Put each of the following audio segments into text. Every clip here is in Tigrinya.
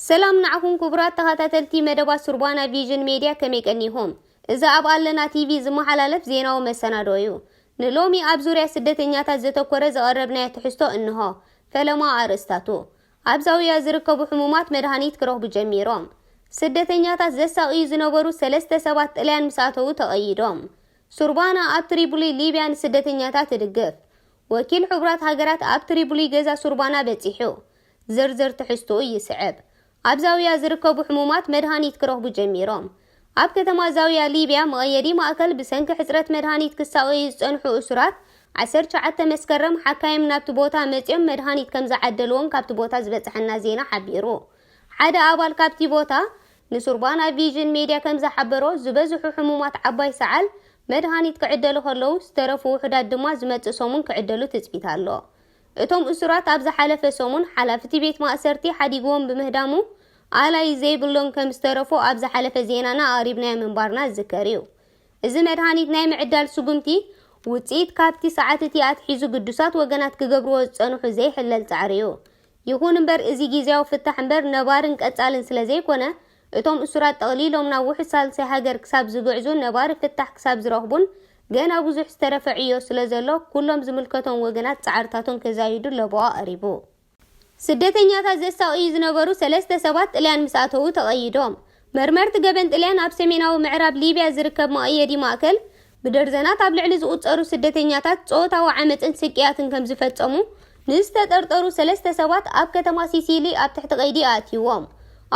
ሰላም ንዓኹም ክቡራት ተኸታተልቲ መደባት ሱርባና ቪዥን ሜድያ፣ ከመይ ቀኒኹም? እዚ ኣብ ኣለና ቲቪ ዝመሓላለፍ ዜናዊ መሰናዶ እዩ። ንሎሚ ኣብ ዙርያ ስደተኛታት ዘተኮረ ዘቐረብናዮ ትሕዝቶ እንሆ። ፈለማ ኣርእስታቱ። ኣብ ዛውያ ዝርከቡ ሕሙማት መድሃኒት ክረኽቡ ጀሚሮም። ስደተኛታት ዘሳቕዩ ዝነበሩ ሰለስተ ሰባት ጥልያን ምስ ኣተዉ ተቐይዶም። ሱርባና ኣብ ትሪቡሊ ሊብያ ንስደተኛታት ትድግፍ። ወኪል ሕቡራት ሃገራት ኣብ ትሪቡሊ ገዛ ሱርባና በጺሑ። ዝርዝር ትሕዝትኡ ይስዕብ። ኣብ ዛውያ ዝርከቡ ሕሙማት መድሃኒት ክረኽቡ ጀሚሮም። ኣብ ከተማ ዛውያ ሊብያ መቐየዲ ማእከል ብሰንኪ ሕጽረት መድሃኒት ክሳቐዩ ዝጸንሑ እሱራት ዓሰርተ ትሽዓተ መስከረም ሓካይም ናብቲ ቦታ መጺኦም መድሃኒት ከም ዝዓደልዎም ካብቲ ቦታ ዝበጽሐና ዜና ሓቢሩ። ሓደ ኣባል ካብቲ ቦታ ንሱርባና ቪዥን ሜድያ ከም ዝሓበሮ፣ ዝበዝሑ ሕሙማት ዓባይ ሰዓል መድሃኒት ክዕደሉ ከለዉ፣ ዝተረፉ ውሑዳት ድማ ዝመጽእ ሰሙን ክዕደሉ ትጽቢት ኣሎ። እቶም እሱራት ኣብ ዝሓለፈ ሰሙን ሓላፊ እቲ ቤት ማእሰርቲ ሓዲግዎም ብምህዳሙ፣ ኣላይ ዘይብሎም ከም ዝተረፉ ኣብ ዝሓለፈ ዜናና ኣቕሪብናዮ ምንባርና ዝዝከር እዩ። እዚ መድሃኒት ናይ ምዕዳል ስጉምቲ ውጽኢት ካብቲ ሰዓት እቲ ኣትሒዙ ግዱሳት ወገናት ክገብርዎ ዝጸንሑ ዘይሕለል ጻዕሪ እዩ። ይኹን እምበር፣ እዚ ግዝያዊ ፍታሕ እምበር ነባርን ቀጻልን ስለ ዘይኮነ፣ እቶም እሱራት ጠቕሊሎም ናብ ውሑድ ሳልሳይ ሃገር ክሳብ ዝግዕዙ ነባሪ ፍታሕ ክሳብ ዝረኽቡን ገና ብዙሕ ዝተረፈ ዕዮ ስለ ዘሎ፣ ኩሎም ዝምልከቶም ወገናት ጻዕርታቶም ከዛይዱ ለበዋ ቀሪቡ። ስደተኛታት ዘሳቕዩ ዝነበሩ ሰለስተ ሰባት ጥልያን ምስ ኣተዉ ተቐይዶም። መርመርቲ ገበን ጥልያን ኣብ ሰሜናዊ ምዕራብ ሊብያ ዝርከብ መቐየዲ ማእከል ብደርዘናት ኣብ ልዕሊ ዝቑጸሩ ስደተኛታት ጾታዊ ዓመጽን ስቅያትን ከም ዝፈጸሙ ንዝተጠርጠሩ ሰለስተ ሰባት ኣብ ከተማ ሲሲሊ ኣብ ትሕቲ ቀይዲ ኣእትይዎም።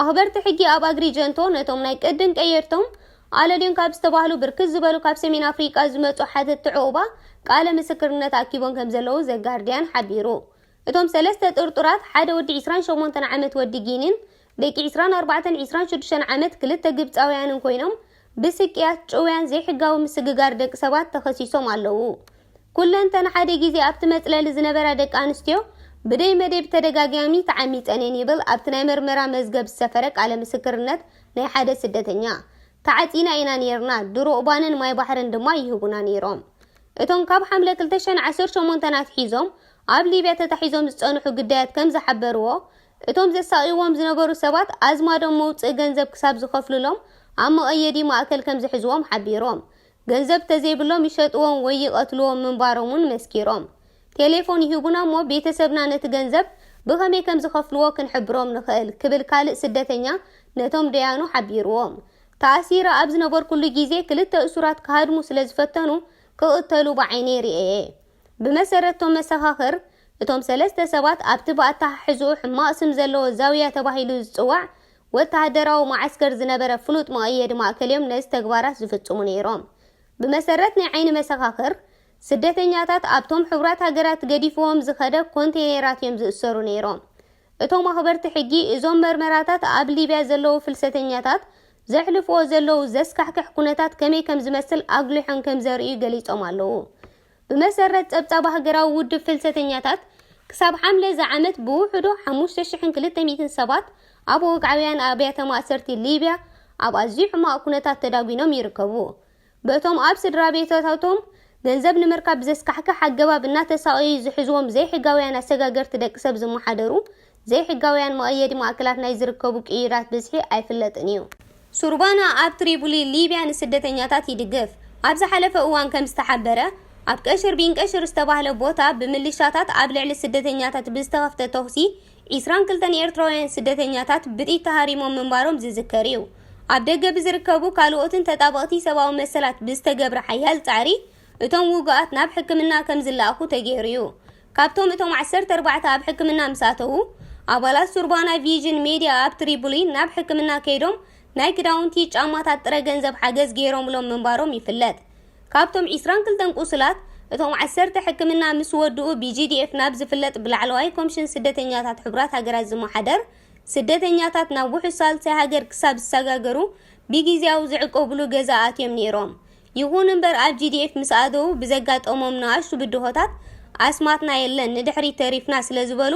ኣኽበርቲ ሕጊ ኣብ ኣግሪጀንቶ ነቶም ናይ ቅድን ቀየድቶም ኣለልዮም ካብ ዝተባህሉ ብርክት ዝበሉ ካብ ሰሜን ኣፍሪቃ ዝመጹ ሓተትቲ ዕቑባ ቃለ ምስክርነት ኣኪቦም ከም ዘለዉ ዘጋርድያን ሓቢሩ። እቶም ሰለስተ ጥርጡራት ሓደ ወዲ ዕስራን ሸሞንተን ዓመት ወዲ ጊኒን ደቂ ዕስራን ኣርባዕተን ዕስራን ሽዱሽተን ዓመት ክልተ ግብጻውያንን ኮይኖም ብስቅያት፣ ጭውያን ዘይሕጋዊ ምስግጋር ደቂ ሰባት ተኸሲሶም ኣለዉ። ኩለን ተን ሓደ ግዜ ኣብቲ መጽለሊ ዝነበራ ደቂ ኣንስትዮ ብደይ መደይ ብተደጋጋሚ ተዓሚጸን እየን ይብል ኣብቲ ናይ መርመራ መዝገብ ዝሰፈረ ቃለ ምስክርነት ናይ ሓደ ስደተኛ። ተዓጺና ኢና ነይርና፣ ድሮ እባንን ማይ ባሕርን ድማ ይህቡና ነይሮም። እቶም ካብ ሓምለ ክልተ ሽሕን ዓሰርተ ሸሞንተን ኣትሒዞም ኣብ ሊብያ ተታሒዞም ዝጸንሑ ግዳያት ከም ዝሓበርዎ፣ እቶም ዘሳቕይዎም ዝነበሩ ሰባት ኣዝማዶም መውጽኢ ገንዘብ ክሳብ ዝኸፍሉሎም ኣብ መቐየዲ ማእከል ከም ዝሕዝዎም ሓቢሮም። ገንዘብ ተዘይብሎም ይሸጥዎም ወይ ይቐትልዎም ምንባሮም እውን መስኪሮም። ቴሌፎን ይህቡና እሞ ቤተሰብና ነቲ ገንዘብ ብኸመይ ከም ዝኸፍልዎ ክንሕብሮም ንኽእል ክብል ካልእ ስደተኛ ነቶም ደያኑ ሓቢርዎም። ተኣሲረ ኣብ ዝነበርኩሉ ግዜ ክልተ እሱራት ክሃድሙ ስለ ዝፈተኑ ክቕተሉ ብዓይነይ ርእየ። ብመሰረት እቶም መሰኻኽር፣ እቶም ሰለስተ ሰባት ኣብቲ ብኣተሓሕዝኡ ሕማቕ ስም ዘለዎ ዛውያ ተባሂሉ ዝጽዋዕ ወተሃደራዊ መዓስከር ዝነበረ ፍሉጥ መቐየዲ ማእከል እዮም ነዚ ተግባራት ዝፍጽሙ ነይሮም። ብመሰረት ናይ ዓይኒ መሰኻኽር፣ ስደተኛታት ኣብቶም ሕቡራት ሃገራት ገዲፍዎም ዝኸደ ኮንቴይነራት እዮም ዝእሰሩ ነይሮም። እቶም ኣኽበርቲ ሕጊ፣ እዞም መርመራታት ኣብ ሊብያ ዘለዉ ፍልሰተኛታት ዘሕልፍዎ ዘለዉ ዘስካሕክሕ ኩነታት ከመይ ከም ዝመስል ኣጉሊሖም ከም ዘርእዩ ገሊጾም ኣለዉ። ብመሰረት ጸብጻብ ሃገራዊ ውድብ ፍልሰተኛታት፣ ክሳብ ሓምለ እዚ ዓመት ብውሕዱ ሓሙሽተ ሽሕን ክልተ ሚእትን ሰባት ኣብ ወግዓውያን ኣብያተ ማእሰርቲ ሊብያ ኣብ ኣዝዩ ሕማቕ ኩነታት ተዳጒኖም ይርከቡ። በቶም ኣብ ስድራ ቤታቶም ገንዘብ ንምርካብ ብዘስካሕክሕ ኣገባብ እናተሳቐዩ ዝሕዝዎም ዘይሕጋውያን ኣሰጋገርቲ ደቂ ሰብ ዝመሓደሩ ዘይሕጋውያን መቐየዲ ማእከላት ናይ ዝርከቡ ቅዩዳት ብዝሒ ኣይፍለጥን እዩ። ሱርባና ኣብ ትሪቡሊ ሊብያ ንስደተኛታት ይድግፍ። ኣብ ዝሓለፈ እዋን ከም ዝተሓበረ፣ ኣብ ቀሽር ቢንቀሽር ዝተባህለ ቦታ ብምልሻታት ኣብ ልዕሊ ስደተኛታት ብዝተኸፍተ ተኹሲ ዒስራን ክልተን ኤርትራውያን ስደተኛታት ብጥይት ተሃሪሞም ምንባሮም ዝዝከር እዩ። ኣብ ደገ ብዝርከቡ ካልኦትን ተጣበቕቲ ሰብኣዊ መሰላት ብዝተገብረ ሓያል ጻዕሪ፣ እቶም ውጉኣት ናብ ሕክምና ከም ዝለኣኹ ተገይሩ እዩ። ካብቶም እቶም ዓሰርተ ኣርባዕተ ኣብ ሕክምና ምስ ኣተዉ፣ ኣባላት ሱርባና ቪዥን ሜድያ ኣብ ትሪቡሊ ናብ ሕክምና ከይዶም ናይ ክዳውንቲ፣ ጫማታት ጥረ ገንዘብ ሓገዝ ገይሮምሎም ምንባሮም ይፍለጥ። ካብቶም ዒስራን ክልተን ቁሱላት፣ እቶም ዓሰርተ ሕክምና ምስ ወድኡ ብጂዲኤፍ ናብ ዝፍለጥ ብላዕለዋይ ኮምሽን ስደተኛታት ሕቡራት ሃገራት ዝመሓደር ስደተኛታት ናብ ውሑስ ሳልሳይ ሃገር ክሳብ ዝሰጋገሩ ብግዝያዊ ዝዕቆብሉ ገዛ ኣትዮም ነይሮም። ይኹን እምበር ኣብ ጂዲኤፍ ምስ ኣተዉ ብዘጋጠሞም ንኣሽቱ ብድሆታት ኣስማትና የለን ንድሕሪት ተሪፍና ስለ ዝበሉ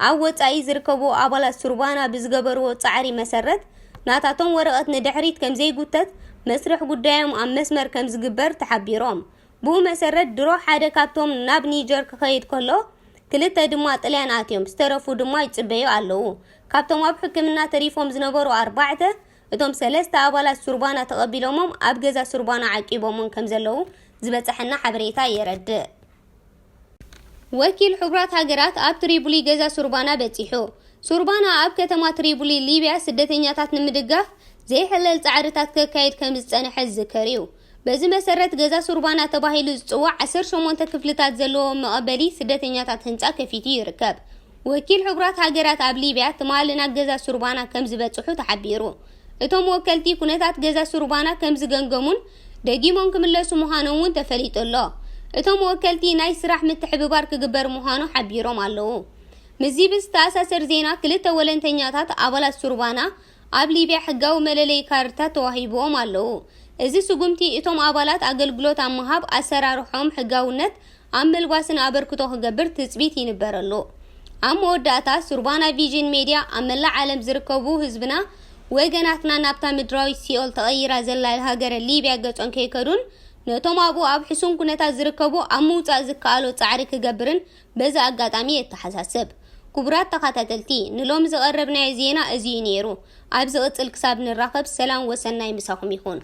ኣብ ወጻኢ ዝርከቡ ኣባላት ሱርባና ብዝገበርዎ ጻዕሪ መሰረት ናታቶም ወረቐት ንድሕሪት ከም ዘይጉተት መስርሕ ጉዳዮም ኣብ መስመር ከም ዝግበር ተሓቢሮም። ብኡ መሰረት ድሮ ሓደ ካብቶም ናብ ኒጀር ክኸይድ ከሎ ክልተ ድማ ጥልያን ኣትዮም፣ ዝተረፉ ድማ ይጽበዩ ኣለዉ። ካብቶም ኣብ ሕክምና ተሪፎም ዝነበሩ ኣርባዕተ፣ እቶም ሰለስተ ኣባላት ሱርባና ተቐቢሎሞም ኣብ ገዛ ሱርባና ዓቂቦምን ከም ዘለዉ ዝበጽሐና ሓበሬታ የረድእ። ወኪል ሕቡራት ሃገራት ኣብ ትሪቡሊ ገዛ ሱርባና በጺሑ። ሱርባና ኣብ ከተማ ትሪቡሊ ሊብያ ስደተኛታት ንምድጋፍ ዘይሕለል ጻዕርታት ከካይድ ከም ዝጸንሐ ዝዝከር እዩ። በዚ መሰረት ገዛ ሱርባና ተባሂሉ ዝጽዋዕ ዓሰርተ ሸሞንተ ክፍልታት ዘለዎ መቐበሊ ስደተኛታት ህንጻ ከፊቱ ይርከብ። ወኪል ሕቡራት ሃገራት ኣብ ሊብያ ትማሊ ናብ ገዛ ሱርባና ከም ዝበጽሑ ተሓቢሩ። እቶም ወከልቲ ኩነታት ገዛ ሱርባና ከም ዝገምገሙን ደጊሞም ክምለሱ ምዃኖም እውን ተፈሊጡ ኣሎ። እቶም ወከልቲ ናይ ስራሕ ምትሕብባር ክግበር ምዃኑ ሓቢሮም ኣለዉ። ምስዚ ብዝተኣሳሰር ዜና፣ ክልተ ወለንተኛታት ኣባላት ሱርባና ኣብ ሊብያ ሕጋዊ መለለዪ ካርድታት ተዋሂብዎም ኣለዉ። እዚ ስጉምቲ እቶም ኣባላት ኣገልግሎት ኣብ ምሃብ ኣሰራርሖም ሕጋውነት ኣብ ምልባስን ኣበርክቶ ክገብር ትጽቢት ይንበረሉ። ኣብ መወዳእታ፣ ሱርባና ቪዥን ሜድያ ኣብ መላእ ዓለም ዝርከቡ ህዝብና ወገናትና ናብታ ምድራዊት ሲኦል ተቐይራ ዘላ ሃገረ ሊብያ ገጾም ከይከዱን ነቶም ኣብኡ ኣብ ሕሱም ኩነታት ዝርከቡ ኣብ ምውጻእ ዝከኣሎ ጻዕሪ ክገብርን በዚ ኣጋጣሚ የተሓሳስብ። ክቡራት ተኸታተልቲ፣ ንሎሚ ዘቐረብናዮ ዜና እዚ እዩ ነይሩ። ኣብ ዝቕጽል ክሳብ ንራኸብ ሰላም ወሰናይ ምሳኹም ይኹን።